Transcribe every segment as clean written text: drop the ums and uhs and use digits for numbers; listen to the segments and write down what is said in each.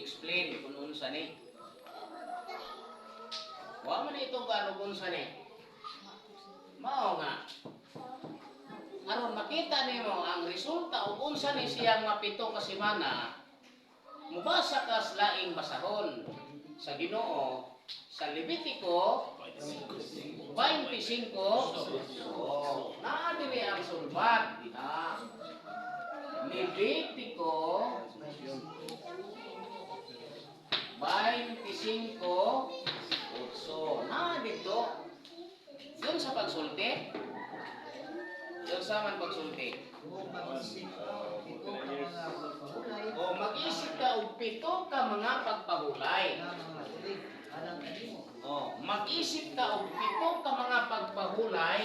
gi-explain kung unsa ni. Wa man itugan og unsa ni. Mao nga aron makita nimo ang resulta og unsa ni siya nga 7 ka semana, mubasa ka sa laing basahon sa Ginoo sa Levitico 25. Oh, naa diri ang sulbat. Ah. Levitico 25:8. Na dito. Doon sa pagsulti. Doon sa man pagsulti. Kung mag-isip ka, 7 ka mga pagpahulay O mag-isip ka og 7 ka mga pagpahulay. nga mga tuig alang kanimo. O mag-isip ka og 7 ka mga pagpahulay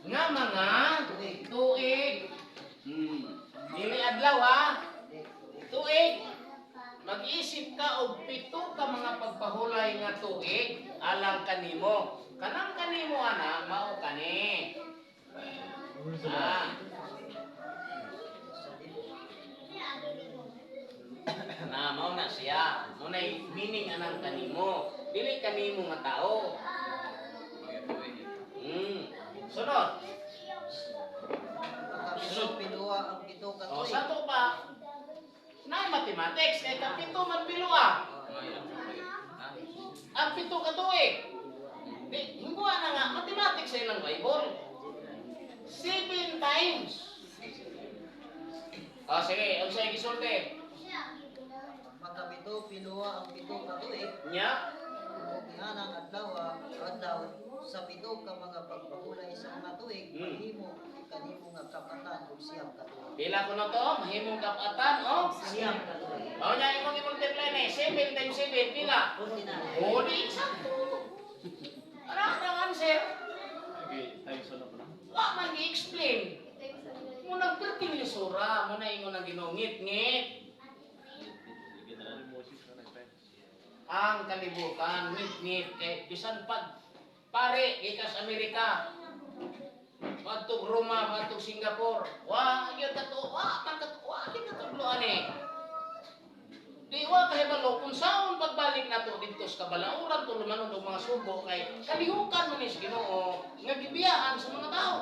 nga mga Tuig. Tuig. Dili adlaw ha. Tuig. Mag-isip ka og 7 ka mga pagpahulay nga tuig alang kanimo. Kanang kanimo ana mao kani. Ah. Na mao na siya. Mao na meaning anang kanimo. Dili kanimo nga tao. Sunod. Makapito piloa ang 7 ka O tuig. sa to pa na mathematics kay kapito man piloa. Ang 7 ka tuig. Di, hingguan na nga, mathematics sa ilang Bible. 7 times. O sige, unsay gisulti? Makapito piloa ang 7 ka tuig. Nya, Ug inganang adlaw adlaw sa 7 ka mga pagpahulay sa mga tuig mahimo kanimo nga kapatan og 9 ka tuig. Pila ko na to, mahimong kapatan o 9 ka tuig. O nya imong i-multiply ni 7 times 7 pila? 49. O di sakto. Ara ang answer. Okay, times ano pa na? Wa man gi-explain. Mo nagperting lisura, mo na ingon ang Ginoo ngit-ngit. Ang kalibutan ngit-ngit kay bisan pag pare gikas Amerika, ngadtog Roma, ngadtog Singapore, wa gyud kato, wa man kato, wa gyud katudloan eh. Di wa kahibalo kung saon pagbalik nato didto sa kabalauran, tulumanon og mga sugo kay kalihukan man ni sa Ginoo nga gibiyaan sa mga tao.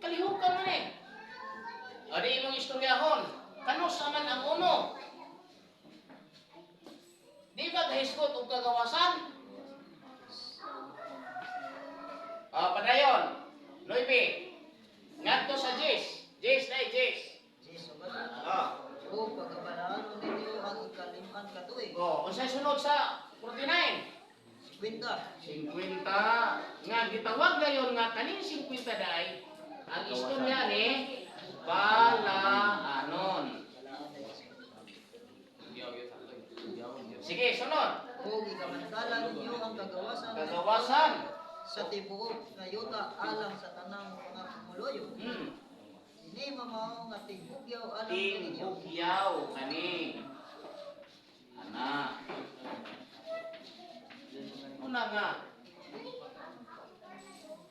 Kalihukan man eh. O di imong istoryahon, kanus man ang uno? Di ba kahisgot og kagawasan? Ah, padayon. Nuibe. Ngadto sa Jis. Jis dai Jis. Jesu ba? Ah. O pagkabalaan ninyo ang ikaliman ka tuig. Oh, unsay sunod sa 49? 50. 50. Nga gitawag gayon nga kaning 50 day ang istorya ni Balaanon. Sige, sunod. O gikamantala ninyo ang kagawasan Kagawasan. Sa tibuok nga yuta alang sa tanang mga pumuluyo. Ini mamao nga tingbugyaw alang kaninyo. Tingbugyaw kani. Ana. Una nga.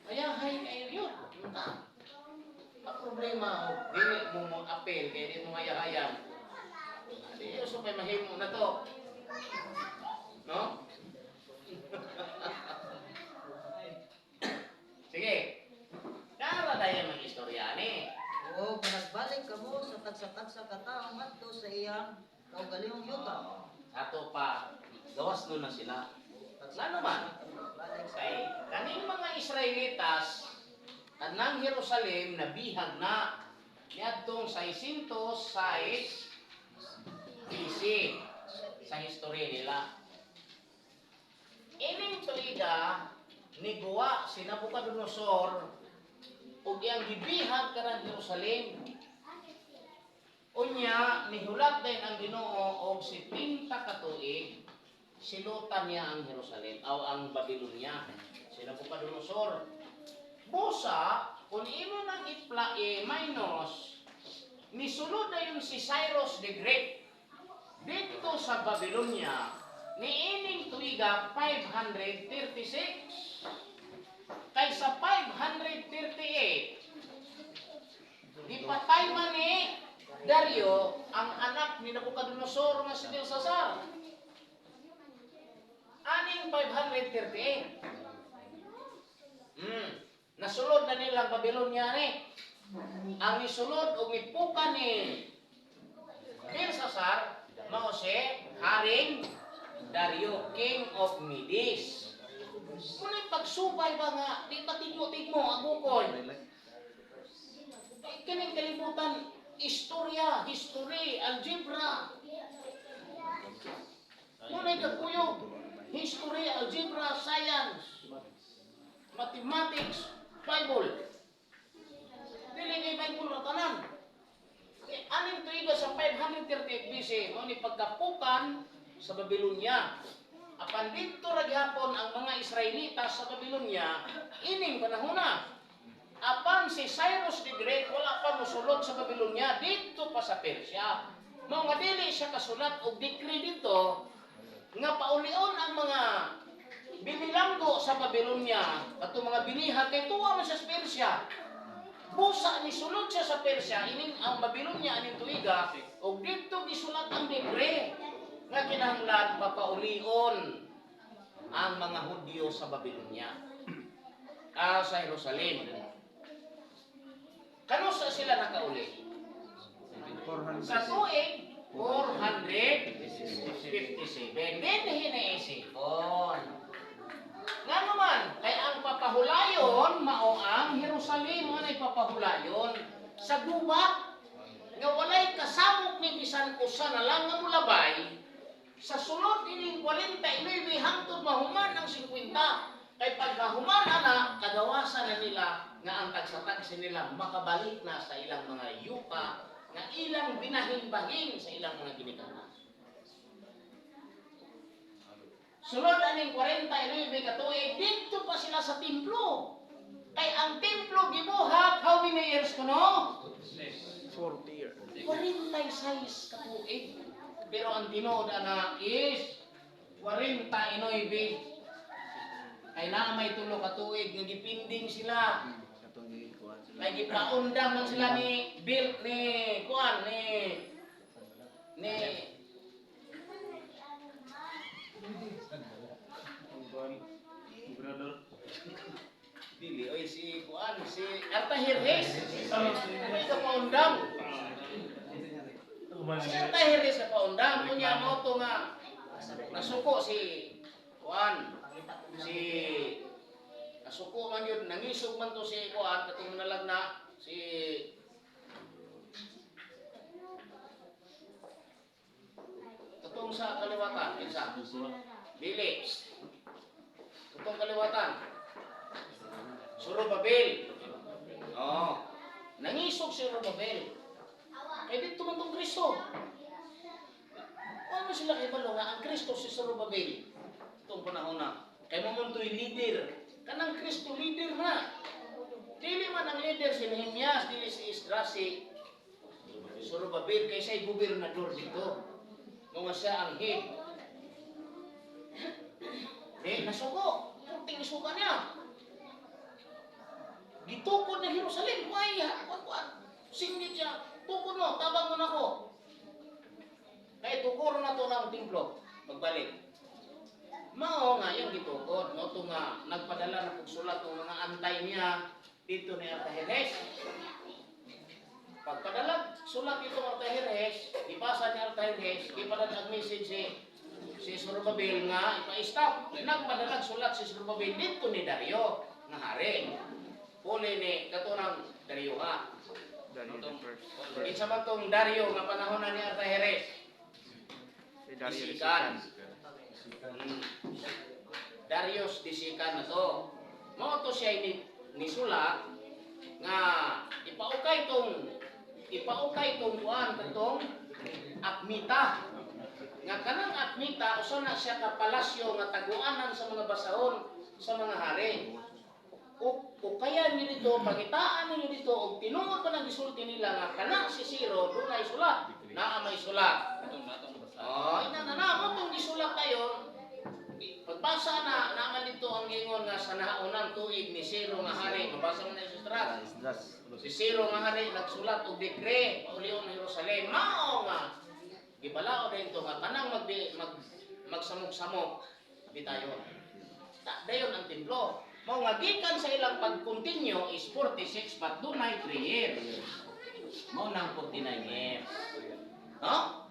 Kaya hay kayo yun. Unta. Ang problema, oh, dili mo mo apel kay di mo hayahayan. Di so kay mahimo na to. No? Sige. Kara dayon mag istorya ni. O nagbalik kamo sa tagsa-tagsa ka tawo ngadto sa iyang kaugalingong yuta. Ato pa, gawas nun na sila. Ngano man? Balik sa Kay kaning mga Israelitas kanang Jerusalem nabihag na niadtong 606 BC sa history nila. Ining tuiga niguwa si Nabucodonosor ug iyang gibihag karang Jerusalem. Unya nihulat din ang Ginoo og 70 ka tuig silutan niya ang Jerusalem o ang Babylonia. Si Nabucodonosor. Busa, kung imo nang ipla minus, nisulod na yun si Cyrus the Great dito sa Babylonia niining tuiga 536. Kaysa 538, gipatay man ni Dario ang anak ni Nabucodonosor nga si Belshazzar. Aning 538. Nasulod na nilang Babylonia ni. Ang nisulod og nipuka ni Belshazzar mao si Haring Dario, King of Medes. Muna pagsubay ba nga, di ba tigmo-tigmo ang bukoy? Eh, kining kalibutan, istorya, history, algebra. Muna kagkuyog, history, algebra, science, mathematics, Bible. Dili kay Bible ra tanan. Eh, aning tuiga sa 538 BC, mao ni pagkapukan sa Babylonia. Apan didto ra gihapon ang mga Israelita sa Babylonia ining panahona. Apan si Cyrus the Great wala pa mosulod sa Babylonia, didto pa sa Persia. Mao nga dili siya kasulat og decree dito nga paulion ang mga binilanggo sa Babylonia atong mga binihag kay tuwa man siya sa Persia. Busa ni sulod siya sa Persia ining ang Babylonia aning tuiga og didto gisulat ang decree nga kinahanglan papaulion ang mga Hudyo sa Babylonia. Ah, sa Jerusalem. Kanusa sila nakauli? Sa tuig 457. Then hinaisipon. Nga naman, kay ang papahulayon, mao ang Jerusalem, mo papahulayon sa gubat, nga walay kasamok ni bisan usa na lang nga mulabay, sa sulod ining 49 hangtod mahuman ang 50. Kay pag mahuman ana, kagawasan na nila nga ang tagsa-tagsa nila makabalik na sa ilang mga yuta nga ilang binahin-bahin sa ilang mga ginikanan. Sulod aning 49 ka tuig, didto pa sila sa templo. Kay ang templo gibuhat how many years kuno? 40 years. 46 ka tuig. Pero ang tinuod ana is 49. Kay naa may 3 ka tuig nga gipinding sila. Katong gikuan sila. Kay gipaundang man sila ni Bill ni kuan ni Gobernador. Dili oy, si kuan, si Artajerjes. May kapaundang. Si Artajerjes kapaundang unya mo to nga nasuko si kuan, si nasuko man yun, nangisog man to si kuan katong nalagna si katong sa kaliwatan kinsa, dili katong kaliwatan, Zorobabel. Oh. Nangisog si Zorobabel. Kay didto man tong Kristo. Ano sila kay balo nga ang Kristo si Zorobabel? Itong panahon na. Kay mo man to'y leader. Kanang Kristo leader na. Dili man ang leader si Nehemias, dili si Esdras, si Zorobabel kay siya'y gobernador dito. Mga siya ang head. Eh, nasuko. Kunting isuka niya. Gitukod na Jerusalem. Why? Kuan, kuan. Singgit siya. Tukod mo. Tabang mo na ko. Kaya tukor na to ng templo. Pagbalik. Mao nga yung gitukod. Mao to nga nagpadala na pagsulat ng mga antay niya dito ni Artajerjes. Pagpadala sulat ito Artajerjes, ipasa ni Artajerjes, ipadala ang message si Zorobabel nga ipa-stop. Nagpadala sulat si Zorobabel dito ni Dario nga hari. Puli ni katunang Dario ha. Dario the first. Kinsa man tong Dario nga panahon na ni Artajerjes? Si Dario the Isikan. second. Darius disikan na to. Mao to siya ni nisulat nga ipaukay tong kuan katong Akmita. Nga kanang Akmita usa na siya ka palasyo nga taguanan sa mga basahon sa mga hari. O kaya ni dito, pangitaan ninyo dito, og tinuod pa nang gisulti nila nga kana si Ciro dunay sulat, naa may sulat. Oh, ina na na mo tong gisulat tayo. Pagbasa na naman dito ang ingon nga sa naunang tuig ni Ciro nga hari, mabasa mo na sa Esdras. Esdras. Si Ciro nga hari nagsulat og decree paulion ang Jerusalem. Mao nga gibalao din to nga kanang mag magsamok-samok bitayon. Ta dayon ang templo. Mao nga gikan sa ilang pag-continue is 46, but dunay 3 years. Mao nang 49 years. No?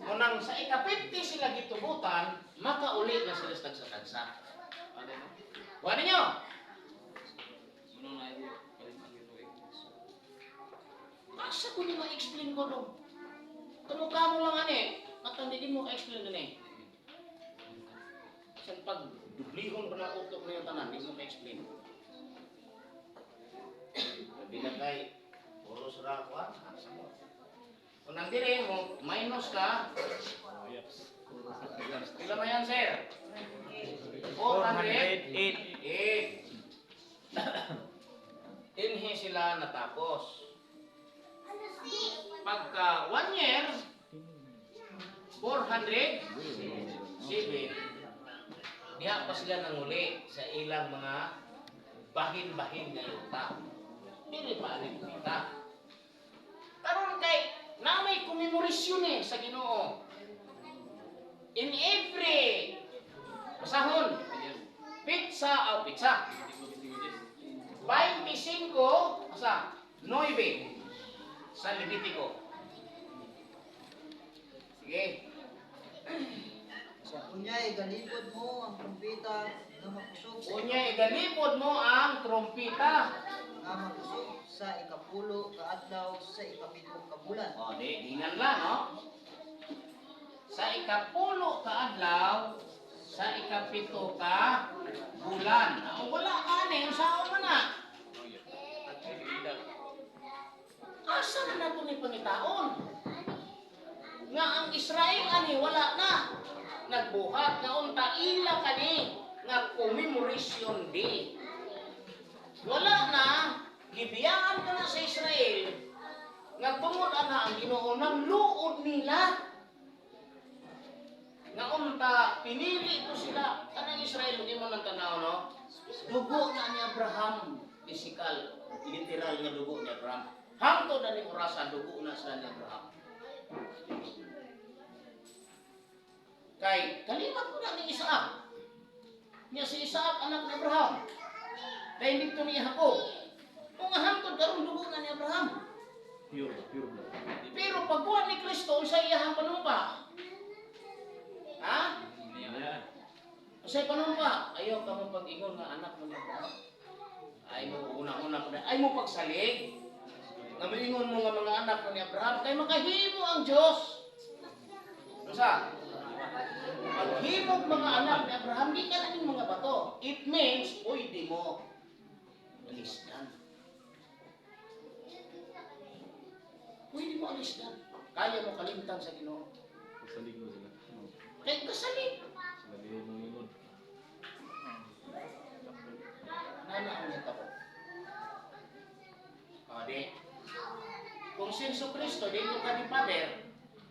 Mao nang sa ika-50 sila gitugutan, makauli na sila sa tagsa-tagsa. Ano no? Wa ninyo? Muna na ito. Kalimang yun. Asa ko ni ma-explain ko dong? Tumukha mo lang ani. Katang di mo ka-explain din eh. San pag dublihon pa na utok na yung tanan, di mo ka-explain. Labi na kay, puro sura ko ah. Asa mo? Kung nang dire mo, minus ka, pila man yan, sir? 408. 408. Inhi sila natapos. Pagka 1 year, 407, diha pa sila nanguli sa ilang mga bahin-bahin nga yuta. Dili pa rin kita. Karon kay na may komemorasyon eh sa Ginoo. In every basahon, pizza o pizza. 25 sa 9 sa Levitico. Sige. Unyay galibot mo ang trumpeta nga makusog sa Unya, igalibod mo ang trompita. nga makusog sa ikapulo ka adlaw sa ikapito ka bulan. O, di, hingan lang, no? Sa ikapulo ka adlaw, sa ikapito ka bulan. Ah, wala ka ni, unsaon man na? Asa na nato ni pangitaon? Nga ang Israel ani wala na. Nagbuhat nga unta ila kani nga commemoration day. Wala na, gibiyaan ka na sa Israel nga tungod ana ang Ginoo nang luod nila. Nga unta pinili ko sila kanang Israel, hindi mo nang tanaw, no? Dugo na ni Abraham, physical, literal nga dugo ni Abraham. Hangtod na ni orasa, dugo na sila ni Abraham. Kay kalimat ko na ni Isaac. Niya si Isaac anak ni Abraham. Dahil dito ni Jacob. Kung hangtod karon dugo na ni Abraham. Pure, pure blood. Pero pagbuhat ni Kristo, unsay iyahang panumpa? Ha? Yeah. Unsay panumpa? Ayaw ka mo pag-ingon nga anak mo ni Abraham. Ay mo una-una pa na. Ay mo pagsalig. Nga moingon mo nga mga anak mo ni Abraham kay makahimo ang Dios. Unsa? Paghimog mga anak ni Abraham, di ka na ning mga bato. It means, pwede mo alisdan. Pwede mo alisdan. Kaya mo kalimtan sa Ginoo. Pagsalig mo sila. Kay kasalig. Sila di mo ingon. Nana ang nitabo. O, di. Kung si Jesu Kristo, dito ka ni Father,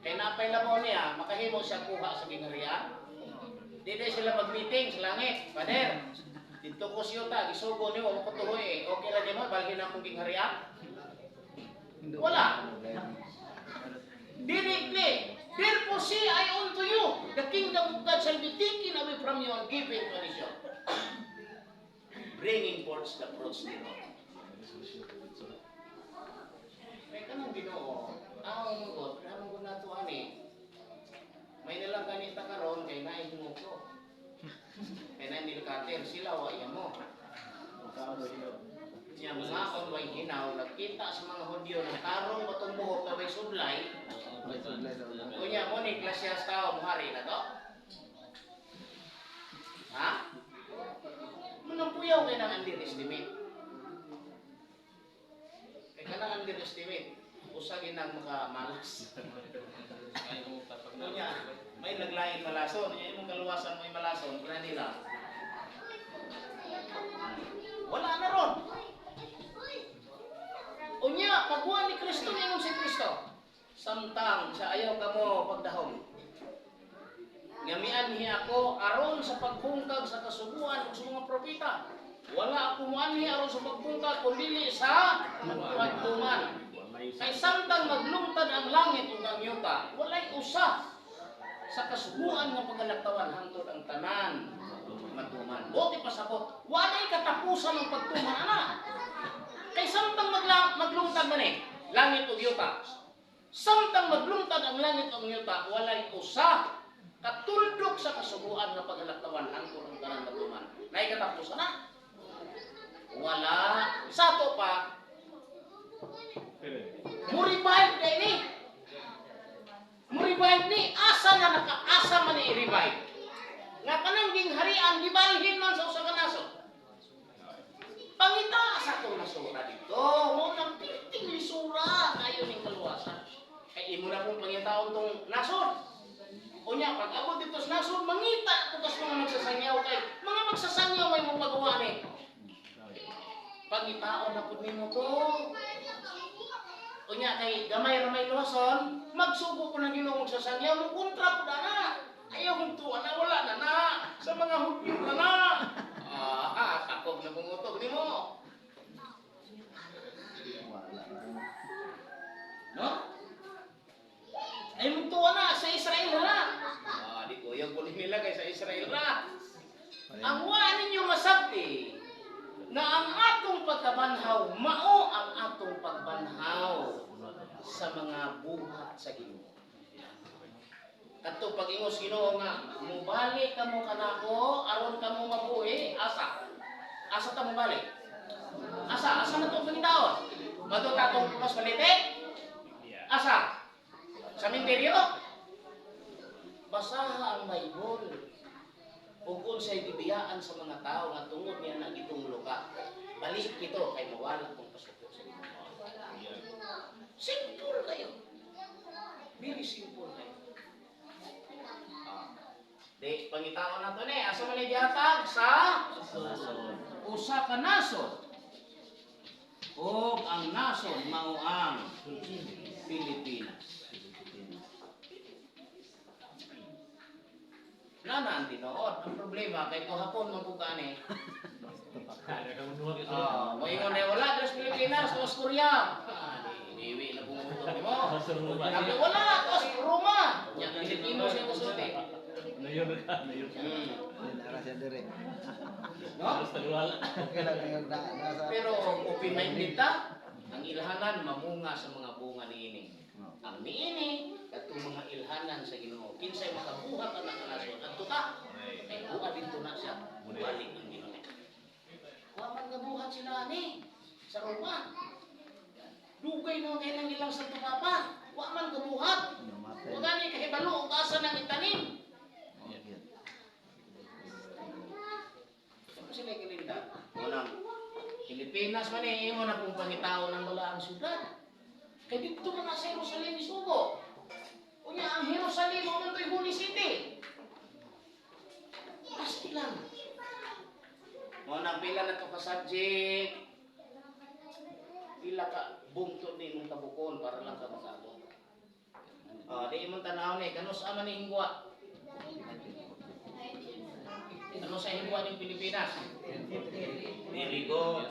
kay napay labaw niya, makahimo siya kuha sa gingharian. Di na sila mag-meeting sa langit. Father, dito ko siyo ta, gisugo niyo, mo tuloy eh. Okay ra nimo, balhin akong gingharian. Wala. Directly. "Therefore say I unto you, the kingdom of God shall be taken away from you and given to a nation bringing forth the fruits thereof." May kanang Ginoo, ang munggot, pero among nato ani. May nilang ganita karon kay naay hinguko. Kay naay nilkater sila wa iya mo. Nya mga on way hinaw nagkita sa mga Hudyo ng tarong batong buhok na way sudlay. Unya mo ni klasyas tao muhari na to. Ha? Munang puyaw kay nang underestimate. Kay kanang underestimate, usa ginang makamalas. Unya, may naglain malason, unya imong kaluwasan mo malason, kuna nila. Wala na ron. Unya, pagkuha ni Kristo, ningon si Kristo. Samtang sa ayaw kamo pagdahom. Ngamian niya ako aron sa paghungkag sa kasuguan ug sa mga propeta. Wala ako muanhi aron sa pagbungkag kun dili sa pagtuman. Kay samtang maglungtad ang langit ug ang yuta, walay usa sa kasuguan nga pagalaktawan hangtod ang tanan matuman. Buot ipasabot, walay katapusan ang pagtuman ana. Kay samtang maglungtad man eh, langit ug yuta. Samtang maglungtad ang langit ug yuta, walay usa katuldok sa kasuguan nga pagalaktawan hangtod ang tanan matuman. Naay katapusan na? Wala. Sa ato pa, mo-revive na ini. Mo-revive ni, asa na nakaasa man ni i-revive? Nga kanang gingharian, gibalhin man sa usa ka nasod. Pangita sa atong nasura dito. Mao nang pirting lisura kayo ning kaluwasan. Kay imo na pong pangitaon tong nasod. Unya, pag abot dito sa nasod, mangita ko kas mga magsasangyaw kay mga magsasangyaw may mong pagawa ni. Pangitaon na pud nimo to. Unya kay gamay ra may luwason, magsugo ko ng Ginoo magsasangyaw, mo kontra pud ana. Ayaw mong tuwa na wala na na sa mga Hudyo na na. Ah, sakop na pungutog nimo. Wala. No? Ay mong tuwa na sa Israel na. Ah, di ko yung kunin nila kay sa Israel ra. Ang wa ninyo masabti na ang atong pagkabanhaw mao ang atong pagbanhaw sa mga buhat sa Ginoo. Kadto pag-ingos Ginoo nga mubalik kamo kanako aron kamo mabuhi, asa? Asa ta mobalik? Asa? Asa na to pangitaon? Madto ta atong mas malite? Asa? Sa minteryo? Basaha ang Bible. Ug unsay gibiyaan sa mga tao nga tungod niya na gitunglo ka. Balik kito kay mawala kung pasuko sa Ginoo. Simple kayo. Very simple kayo. Ah. Di, pangitaon na to ni. Asa man ni gihatag? Sa usa ka nasod. Ug ang nasod mao ang Pilipinas. Nana ang tinuod. Ang problema kay ko hapon man po kani. Ah, moingon na wala diri sa Pilipinas, tuos Korea. Ah, di, na pumutok nimo. Sabi wala, tuos Roma. Nya Pilipino siya musulti. Nara siya dire. No? Okay lang yung na, nasa. Pero open-minded ta, ang ilhanan mamunga sa mga bunga niini. Ang niini katong mga ilhanan sa Ginoo. Kinsay makabuhat ang nakanason adto ta. Kay buhat dito na siya, balik ang Ginoo. Wa man nga buhat sila ani sa Roma. Dugay na kay nang ilang Santo Papa. Wa man kabuhat. Namatay. Wa gani kahibalo og asa nang itanim. Ano sila kilinda? Unang, Pilipinas man eh, imo na pong pangitao ng balaang syudad. Kay dito man na sa Jerusalem isugo. Unya, ang Jerusalem mo man to'y Holy City. Pasti lang. Mo nang pila na to ka subject. Pila ka bungtod ni imong tabukon para lang ka makaabot. Ah, di imong tanaw ni kanus ama ni hingwa. Ano sa hingwa ng Pilipinas? Very good.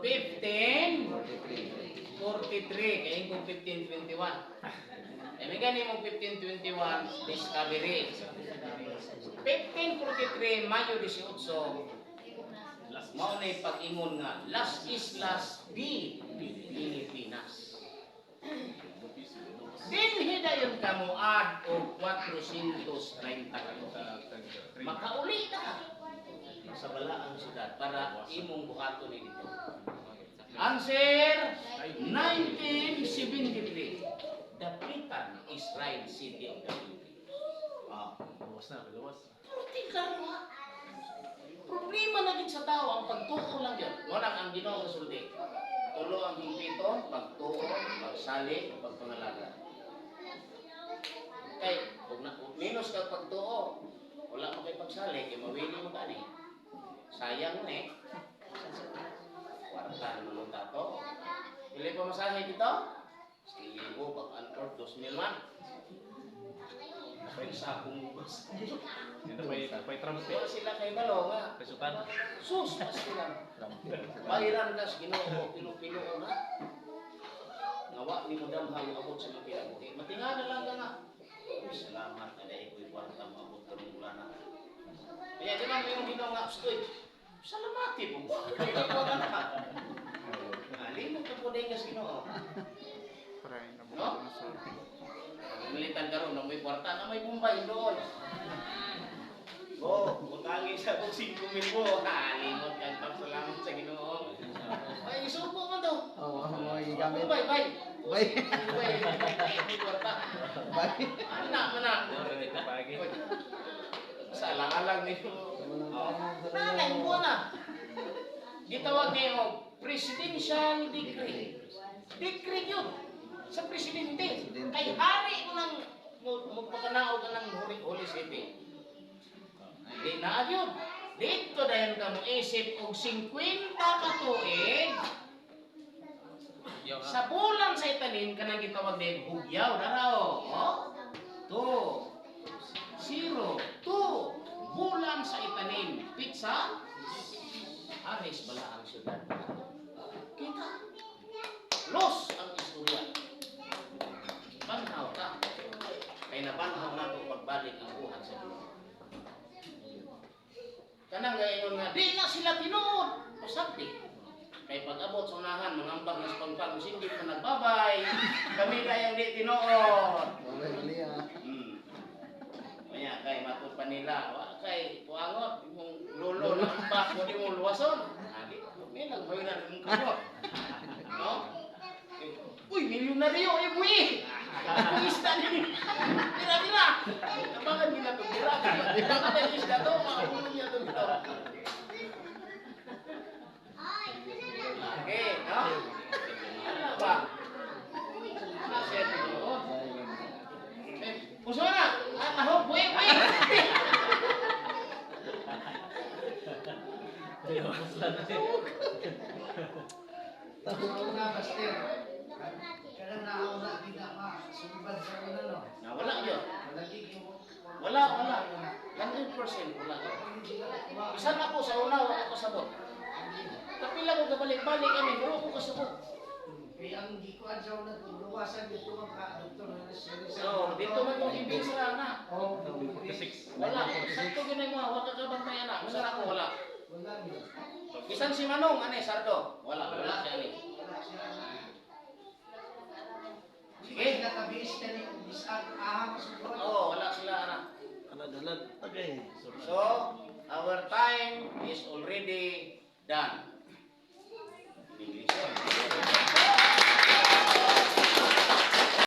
1543 kay kung 1521. Eh may gani mong 1521 discovery. 1543 Mayo 18 mao na pag-ingon nga Las Islas de Pilipinas. Dinhi dayon kamuad og 430 ka tuig. Makauli na sa balaang syudad para imong buhaton ni dito. Answer, 1973. Dapitan Israel City of the Philippines. Ah. Gawas na, gawas. Purti klaro ha. Problema na gid sa tao ang pagtuo lang yun. Mo nang ang Ginoo kasulti. Tulo ang hingpito, pagtuo, pagsali, pagpangalaga. Kay ug na ug minus ka pagtuo, wala mo kay pagsali kay mawili mo kani. Sayang na eh. Kwarta naman ang tato. Dili pa masahe dito? Libo pag antor 2,000 man. Sakong bugas. Ito may trumpet. Wala sila kay balo nga. Pasukan. Sus, pasti lang. Bahiran kas Ginoo, pilo-pilo na. Ngawa ni mo damhang abot sa mga kinabuhi. Matingala lang ka nga. Uy, salamat na dahil ko'y kwarta mo abot karong bulana. Kaya di ba mo yung Ginoo nga, "Ustoy, salamati po ba? Kaya ko na na. Limot ka po dahil kas Ginoo." No? Militan karon na may kwarta na may Bombay doon. Oh, utangi sa kong 5,000. Ha, limot kang pagsalamat sa Ginoo. Ay, isubo man to. Oo, mga gigamit. Bombay, bay. Bay. Bombay. May kwarta. Bay. Ana, mana. Sa alang-alang ninyo. Oh. Nanay mo na. Gitawag niyo presidential decree. Decree yun. Sa presidente. Presidente. Kay hari mo nang magpakanaog ka ng Holy, Holy City. Di na yun. Dito dahil ka mo isip og 50 ka tuig sa bulan sa itanim kanang gitawag din hugyaw daraw. Oh? 2, 0, 2 bulan sa itanim. Pizza Aris bala ang syudad. Kita. Los ang istorya. Banhaw ka. Kay nabanhaw na to pagbalik ang buhat sa Ginoo. Kanang gayon nga, di na sila tinuod. Pasagdi. Kay pag-abot sa unahan, mangambag na sa pangpang, hindi pa nagbabay. Kami kayang di tinuod. Wala mali ah. Kaya kay matod pa nila, wa kay puangot imong lolo na ambak mo di mo luwason. Adi, may lang mayo na imong kamot. No? Eh, uy, milyonaryo eh buwi. Ang isda ni. Tira tira. Abangan nila to tira. Tira ang isda to, makapuno niya to dito. Okay, no? Ano ba? Ano siya tinuod? Eh, puso na! Ah, taho, buwi, buwi! Una, Master. Kanang nauna, di na ma. Sumban sa una, no? Nawala yun. Wala gig mo. Wala, wala. 100% wala. Bisan ako sa una, wala ko sabot. Kapila ko kabalik-balik kami, wala ko kasabot. Kaya ang gikuan sa una, luwasan dito ang ka-doktor na sa So, dito man kong ibig sa na. Oh, Wala. Sakto ginay mo, wala ka kabantay na. Bisan ako, wala. Wala niya. Bisan si Manong, ane, Sardo. Wala, wala siya ani. Wala siya. Sige. Nakabis ka ni bisag ahang sugod. Oo, wala sila, ana. Alag-alag. Okay. So, our time is already done. English.